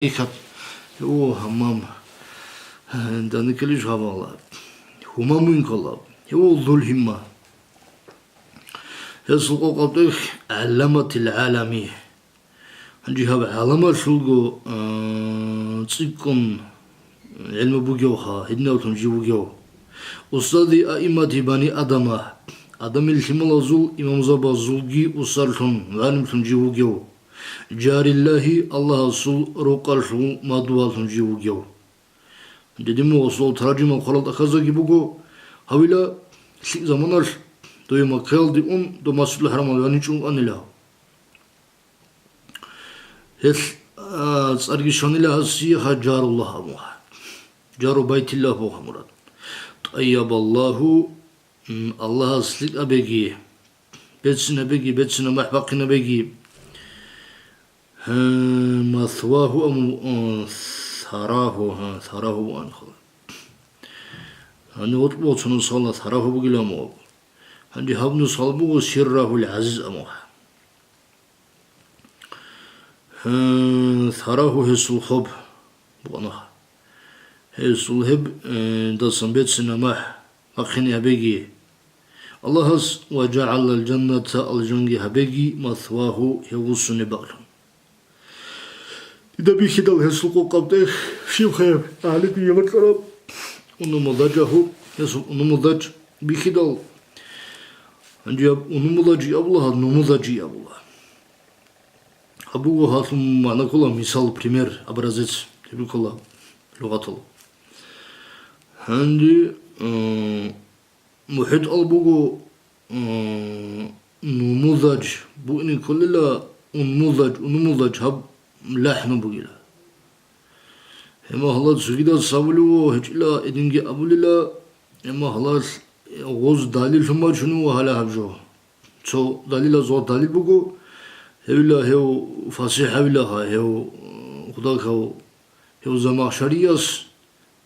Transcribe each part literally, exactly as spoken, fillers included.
Икат, гьев гьамам, даникалищ гьабала, гьумамуин ккола, гьев зулгьима. Гьесул къокъаб тӀехь гӀалламатил гӀалами. Гьанже гьаб гӀаламалъулго, а, цӀикӀкӀун гӀилму бугевха, гьединавлъун жив вугев. Устази аиммати бани Адама, Адамил лъималазул имамзабазулги устарлъун, мугӀалимлъун жив вугев. Жариллагьи, Аллагьасул рукъалъул мадугьаллъун жив вугев. Дедимугьасул таржимал хъварал тӀахьаздаги буго, гьавила лъикӀ заманалъ дое Маккаялде ун, дов Масжидул ХӀарамалде ваничӀун вукӀанила. Гьелъ, а, цӀарги щванила гьасие Жаруллагь абун. Жару Байтиллагь буго гьаб мурад. ТӀайябаллагьу, м, Аллагьас лъикӀабеги, бецинабеги, бецина махӀ бахъинабеги. Гьа, масвагьу аму, а, сарагьу, гьа, сарагьу буан хала. Гьанив гъутӀбуцун сала сарагьу бугилан мугъаб. Гьанже гьаб нусхал буго сиррагьул гӀазиз амугьа. Гьа, сарагьу гьесул хоб букӀана. Гьесул гьеб, э, дасан бецина махӀ бахъине гьабеги. Аллагьас ва жагӀалал жанната алжанги гьабеги масвагьу гьев вуссунеб бакӀлъун. Дида бихьидал гьесул къокъаб тӀехь щиб хъеб, гӀалидие бокьараб унумузажагьу, гьесул унумузаж бихьидал, гьанже гьаб унумузажи абула, гьаб нумузажи абула. Гьаб буго гьалъул магӀна ккола, мисал, пример, образец, гьеб ккола лугъатал. Гьанже, м, МухӀитӀал буго, м, нумузаж бугин кколила, унмузаж, унмузаж гьаб лахӀну бугила. Гьеб магьалда цогидаз абулев гьечӀила, эдинги абулила, гьеб магьалда гъоз далиллъун бачунев гьала гьаб жо. Цо далилаз ва далил буго, гьевила гьев фасихӀавила гьа, гьев, м, худахав, гьев Замахшарияс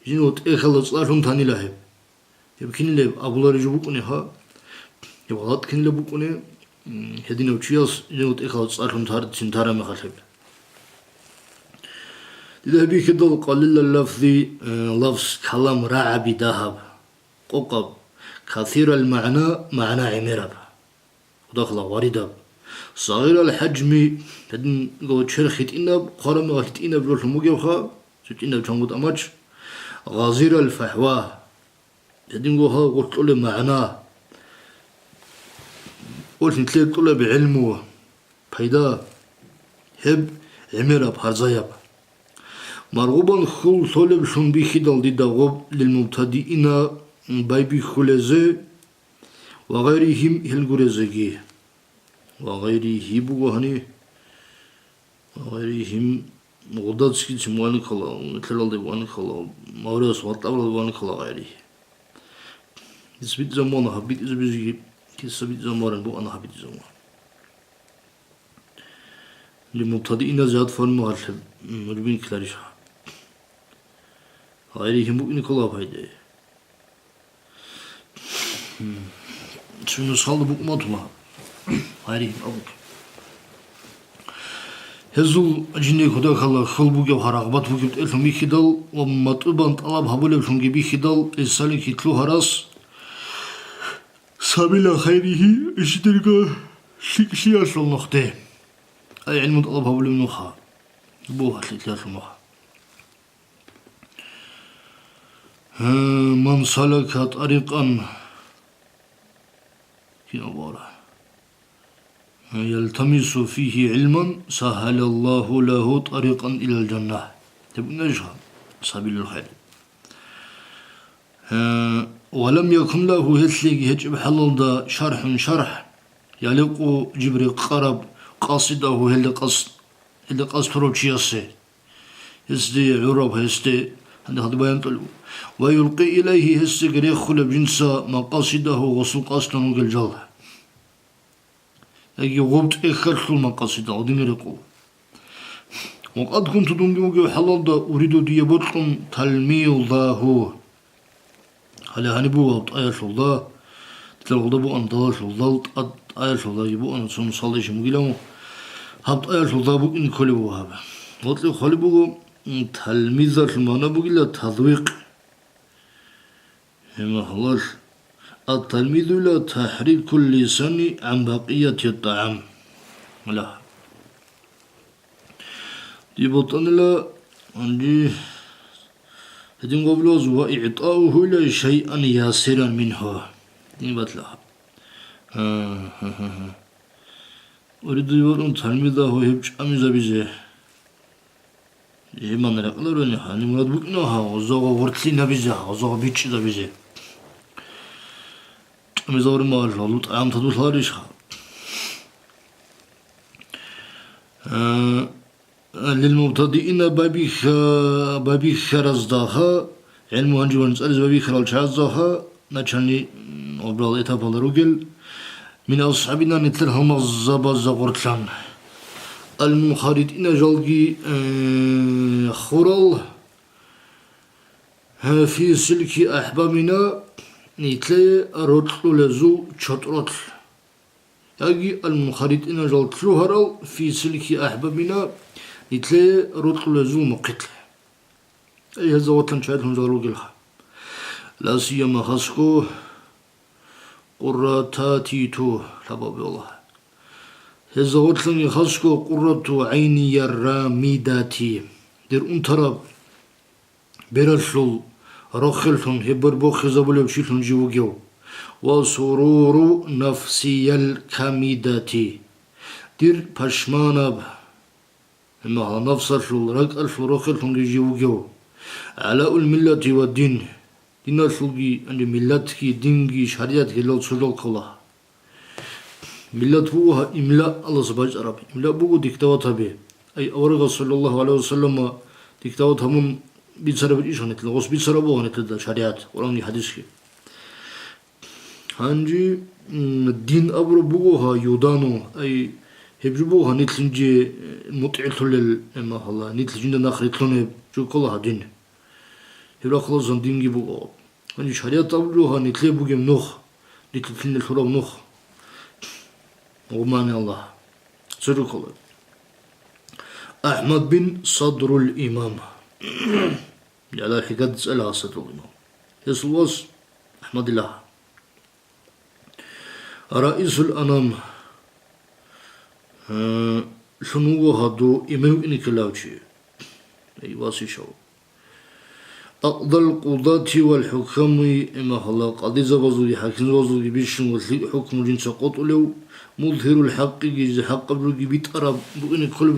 жинав тӀехьалда цӀалъун танила гьеб. Гьеб кинилеб абулареб жо букӀуне, гьа? Гьеб гъалатӀ кинилеб букӀуне, м, гьединав чияс жинав тӀехьалда цӀалъун тар-, цин тараб мехалъ гьеб. Дида гьеб бихьидал къалилал лафзи, э, лафз, калам рагӀаби дагьаб, къокъаб, касирал магӀна, магӀна гӀемераб. Худахъла гъваридаб. Сагъирал хӀажми, гьединго черх гьитӀинаб, хъварамигъ гьитӀинаб жолъун бугевха, цо гьитӀинаб чанго тӀамач. Гъазирал фахӀва, гьединго гьа гъоркьулеб магӀна. Ва нилъее кьолеб гӀилму, пайда, гьеб гӀемераб, гьарзаяб. Маргъубан хьул лъолеблъун бихьидал дида гъоб лилмубтадиина байбихьулезе ва гъайригьим гьел гурезеги. Ва гъайригьи буго гьани, ва гъайригьим гъудацгицин ваникала, нилъералде ваникала, Маврияс ватӀабрал ваникала гъайригьи. Дица битӀизабуна гьаб битӀизабизеги, дица битӀизабураб буана гьаб битӀизабуна. Лимубтадиина зият форма гьарлъи, м, мужбин ккарищ. Гъайригьим букӀине ккола пайдае. Цо нусхалда букӀун батула. Гъайригьим абуки. Гьезул жиндир кодахьала хьул бугев гьа, рагъбат бугев тӀелъун бихьидал ва матӀубан тӀалаб гьабулевлъунги бихьидал, гӀисалихьи лъугьарас сабила хайригьи, жидерго лъикӀлъиялъул нухде. Ай гӀилму тӀалаб гьабулев нуха, бугьа лъикӀлъиялъул нуха. Гьа, ман салака тарикъан, кин абура, гьа, ялтамису фигьи гӀилман, сагьалаллагьу лагьу тарикъан илал жанна. Гьеб унежха сабилул хайр. Гьа, ва лам якун лагьу, гьелъиеги гьечӀеб хӀалалда, шархӀун шархӀ, яликъу, жиб рекъараб, къасидагьу, гьелда къас-, гьелда къасд гьурав чиясе. Гьесде гӀураб, гьесде гьанже гьадаб баян тӀолеб. Ва юлкъи илайгьи, гьесдеги рехулеб жинца макъасидагьу, гъосул къасдун ругел жал. Яги гъоб тӀехьалъул макъасидал гьадинги рекъов. Ва къад кунту, дунги вугев хӀалалда, уриду, дие бокьун, талмизагьу. Гьале гьаниб буго гьаб тӀаялъулда, тӀаялъулда бугӀан далалъулдал тӀад-, тӀаялъулдаги бугӀана цо мусалда ишин бугилан, гьаб тӀаялъулда букӀин кколеб буго гьаб. Гъоркье хъвалеб буго, Талмизалъул магӀна бугила тазвикъ. Гьеб мехалъ, ат-талмизу ила тахӀрикул лисани гӀан бакъияти тӀагӀам. Ала. Дие бокьанила, гьанже гьедин гъоблъизе ва игӀтаугьу ила шайъан ясиран мингьу. Дие батла. Гьа, гьа, гьа, гьа. Уриду йорун талмизагьу гьеб чӀамизабизе. Жиман рекъоларони гьаниб мурад букӀина гьав, гъозогъо гъортлъинабизе, гъозогъо бичӀчӀизабизе. ЧӀамизаври магӀалъулъ тӀагӀам тадулъарищха? Э, лилмубтадиина бабиха-, бабихьараздаха, гӀилму гьанжи ванцӀаризе бабихьарал чагӀаздаха, начальный, м, обрал этапалда ругел, мин асхӀабина нилъер гьалмагъзабазда гъорлъан. Ал-мунхаритӀина жалги, э, хурал, э, фи силки ахӀбабина нилъее рокьулезул чотӀролъ. Яги ал-мунхаритӀина жал лъугьарал фи силки ахӀбабина нилъее рокьулезул мухъилъ. Ай гьезда ватан чайилъун жал ругелха. Ла сияма хасго къуррататиту лъабабиалла. Гьезда ватанги хасго къуррату гӀайни яррамидати. Дир унтараб бералъул рохеллъун гьеб бер бохизабулев чилъун жив вугев, ва суруру нафсиял камидати, дир пашманаб, гьеб мехалъ нафсалъул, ракӀалъул рохеллъунги жив вугев, гӀалаул миллати ва дин, диналъулги, яни миллатги, динги, шаригӀатги гьелал цо жал ккола. Миллат буго гьа имла Аллагьас бачӀараб. Имла буго диктовать гьаби. Ай аварагас, саллаллагьу гӀалайгьи вассаллама, диктовать гьабун бицараб иш гьанитла, гъос бицараб буго гьанитла шаригӀат, Къуръанги хӀадисги. Гьанже, м, дин абураб буго гьа юдану, ай гьеб жо буго гьа нилъ жинде, э, мутӀигӀлъулел, э, магьала, нилъ жинда нахърилълъун гьеб жо ккола гьа дин. Гьеб рахъаласан динги буго. Гьанже шаригӀат абулеб гьа нилъее бугеб нух, нилъ лъине лъураб нух. Гъумани Аллагь. Церукала. АхӀмад бин Садрул Имам. Гьалал хӀикаят цӀала Садрул Имам. Гьесул вас АхӀмадиллагь. Раисул анам, э, лъун вуго гьадур имам вукӀине ккелав чи. Ай, васишав. Акъдал къудати вал хӀуками, имахала къадизабазулги хӀакимзабазулги бищун ва лъикӀ хӀукму жинца къотӀулев, музгьирул хӀакъиги, хӀакъаб жоги битӀараб букӀине кколев